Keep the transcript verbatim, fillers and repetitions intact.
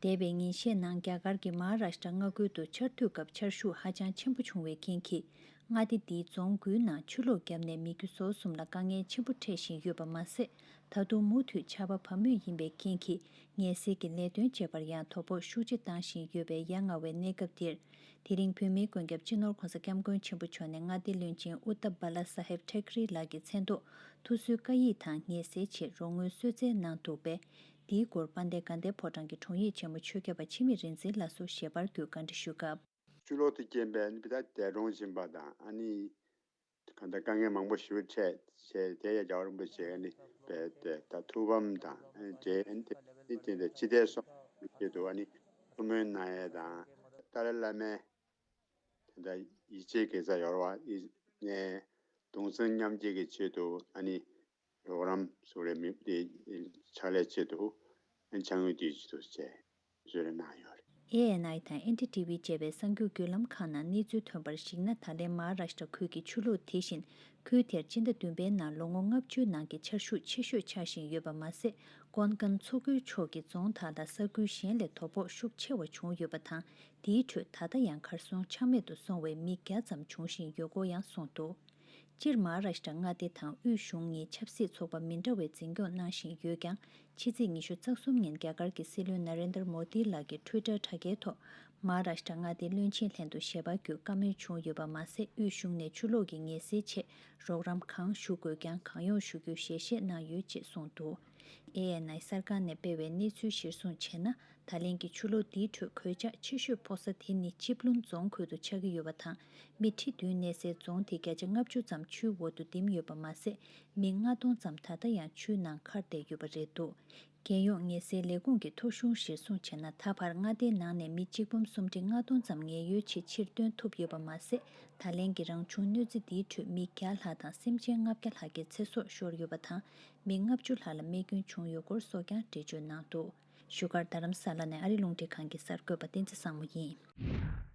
འདས་པའི་ཉིན་ཤས་ནང་རྒྱ་གར་གྱི་མ་ཧཱ་རཱཤ་ཏྲ་མངའ་ཁུལ་དུ་ཆར་དུས་སྐབས་ཆར་ཤུགས་ཧ་ཅང་ཆེན་པོ་བྱུང་བའི་རྐྱེན་གྱིས། མངའ་སྡེ་འདིའི་རྫོང་དགུའི་ནང་ཆུ་ལོག་བརྒྱབ་ནས་མི་རྒྱུ་སོ་གསུམ་ལ་དཀའ་ངལ་ཆེན་པོ་འཕྲད་བཞིན་ཡོད་པ་མ་ཟད། ད་དུང་མུ་མཐུད་ཆར་པ་བབས་མུས་ཡིན་པའི་རྐྱེན་གྱིས། ངལ་སེལ་གྱི་ལས་དོན་བྱེད་པར་ཡང་དོ་ཕོག་ཤུགས་ཆེ་བཏང་བཞིན་ཡོད་པའི་ཡ་ང་བའི་གནས་སྐབས་འདིར། དེ་རིང་བོད་མིའི་མགོན་སྐྱབས་སྤྱི་ནོར་༸གོང་ས་༸སྐྱབས་མགོན་ཆེན་པོ་མཆོག་ནས་མངའ་སྡེ་བློན་ཆེན་ཨུ་ཏ་བྷ་ལ་ས་ཧེབ་ཐེག་རི་ལགས་ཀྱི་མཚན་ཐོག་ཐུགས་གསོའི་བཀའ་ཡིག་དང་ངལ་སེལ་ཆེད་རོགས་དངུལ་གསོལ་སྩལ་གནང་འདུག་པས། འདིའི་སྐོར་དཔལ་ལྡན་དགའ་ལྡན་ཕོ་བྲང་གི་དྲུང་ཡིག་ཆེན་མོ་ཆོས་སྐྱབས་པ་འཆི་མེད་རིག་འཛིན་ལགས་སུ་ཞལ་པར་བརྒྱུད་བཀའ་འདྲི་ཞུས་སྐབས། ཆུ་ལོག་ཏུ་རྐྱེན་པས་ནི་ད་འདས་གྲོངས་ཕྱིན་པ་དང་ཨ་ནི། གང་ལྟར་དཀའ་ངལ་མང་པོ་ཞེ་པོ་འཕྲད་བྱས་དེ་ཡང་རྒྱལ་བ་རིན་པོ་ཆེ་ནི་བས་དེ་ད་ཐུགས་ཕམ་དང་འབྲེལ་ཨ་ནི་དེ་ནི་དེ་འདྲ་ཕྱི་བལྟས་སོགས་ཀྱི་ཆེད་དུ་ཨ་ནི་ཐུགས་སྨོན་གནང་ཡས་དང་ཏཱ་ལའི་བླ་མའི་དེ་འདྲ་ཡིད་ཆེས་དགེ་རྩ་ཡོར་བ་ནས་གདུང་སེམས་མཉམ་སྐྱེད་ཀྱི་ཆེད་དུ་ཨ་ནི་རོགས་རམ་སོགས་རེ་མི་དེ་ཕྱག་ལས་ཆེད་དུ་ཨ་ནི་ཕྱག་དངུལ་དེ་ཆེད་དུ་བྱས། བཟོས་གནང་ཡོད་རེད། ཨེ་ཨེན་ཨའི་དང་ཨེན་ཌི་ཊི་ཝི་བཅས་པའི་གསར་འགྱུར་བརྒྱུད་ལམ་ཁག་ནང་གནས་ཚུལ་ཐོན་པར་གཞིགས་ན། ད་ལན་མ་ཧཱ་རཱཤ་ཏྲ་ཁུལ་གྱི་ཆུ་ལོག་དེ་བཞིན་ཁུལ་དེར་སྤྱི་ཟླ་བདུན་པའི་ནང་ལོ་ངོ་ལྔ་བཅུའི་ནང་གི་ཆར་ཤུགས་ཆེ་ཤོས་ཆགས་བཞིན་ཡོད་པ་མ་ཟད། ཀོན་ཀན་མཚོ་ཁུལ་ཕྱོགས་ཀྱི་རྫོང་དག་དང་ས་ཁུལ་གཞན་ལས་དོ་ཕོག་ཤུགས་ཆེ་བ་བྱུང་ཡོད་པ་དང་། དེའི་ཁྲོད་ད་ལྟ་ཡང་གར་སོང་ཆ་མེད་དུ་སོང་བའི་མི་བརྒྱ་ཙམ་འབྱུང་བཞིན་ཡོད་སྐོར་ཡང་གསུངས་འདུག་སྤྱིར་མ་ཧཱ་རཱཤ་ཏྲ་མངའ་སྡེ་དང་དབུས་གཞུང་གཉིས་ཆབ་སྲིད་ཚོགས་པ་མི་འདྲ་བའི་འཛིན་སྐྱོང་གནང་བཞིན་ཡོད་ཀྱང་། ཕྱི་ཚེས་ཉི་ཤུ་རྩ་གསུམ་ཉིན་རྒྱ་གར་གྱི་སྲིད་བློན་ན་རེན་དར་མོ་དི་ལགས་ཀྱི་ཊུའི་ཊར་དྲ་རྒྱའི་ཐོག་མ་ཧཱ་རཱཤ་ཏྲ་མངའ་སྡེའི་བློན་ཆེན་ལྷན་དུ་ཞལ་པར་བརྒྱུད་བཀའ་མོལ་བྱུང་ཡོད་པ་མ་ཟད། དབུས་གཞུང་ནས་ཆུ་ལོག་གི་ངལ་སེལ་ཆེད་རོགས་རམ་གང་ཞུ་དགོས་ཀྱང་གང་ཡོང་ཞུ་རྒྱུའི་ཞལ་བཞེས་གནང་ཡོད་ཅེས་གསུངས་འདུག་ཨེ་ཨེན་ཨའི་གསར་ཁང་ནས་སྤེལ་བའི་གནས་ཚུལ་གཞིར་བཟུང་བྱས་ན། ད་ལན་གྱི་ཆུ་ལོག་འདིའི་ཁྲོད་གོད་ཆག་ཆེ་ཤོས་ཕོག་ས་དེ་ནི་ཆིབ་ལུང་རྫོང་ཁུལ་དུ་ཆགས་ཀྱི་ཡོད་པ་དང་། མི་ཁྲི་བདུན་གནས་སའི་རྫོང་དེ་བརྒྱ་ཆ་ལྔ་བཅུ་ཙམ་ཆུའི་འོག་ཏུ་ལྡིམ་ཡོད་པ་མ་ཟད། མི་ལྔ་སྟོང་ཙམ་ད་ལྟ་ཡང་ཆུའི་ནང་འཁར་བསྡད་ཡོད་པ་རེད་འདུག་རྒྱལ་ཡོངས་ངལ་སེལ་ལས་ཁུངས་ཀྱི་ཐོ་གཞུང་གཞིར་བཟུང་བྱས་ན། ད་བར་མངའ་སྡེའི་ནང་ནས་མི་གཅིག་འབུམ་སུམ་ཁྲི་ལྔ་སྟོང་ཙམ་ངལ་གཡོལ་ཆེད་ཕྱིར་བཏོན་ཐུབ་ཡོད་པ་མ་ཟད། ད་ལན་གྱི་རང་བྱུང་གནོད་འཚེ་འདིའི་ཁྲོད་མི་བརྒྱ་ལྷག་དང་སེམས་ཅན་ལྔ་བརྒྱ་ལྷག་གི་ཚེ་སྲོག་ཤོར་ཡོད་པ་དང་། མི་ལྔ་བཅུ་ལྷག་ལ་རྨས་སྐྱོན་བྱུང་ཡོད་སྐོར་སོགས་ཀྱང་འགྲེལ་བརྗོད་གནང་འདུག་བཞུགས་སྒར་རྡ་རམ་ས་ལ་ནས་ཨ་རི་རླུང་འཕྲིན་ཁང་གི་གསར་འགོད་པ་བསྟན་འཛིན་བཟང་མོ་ཡིན།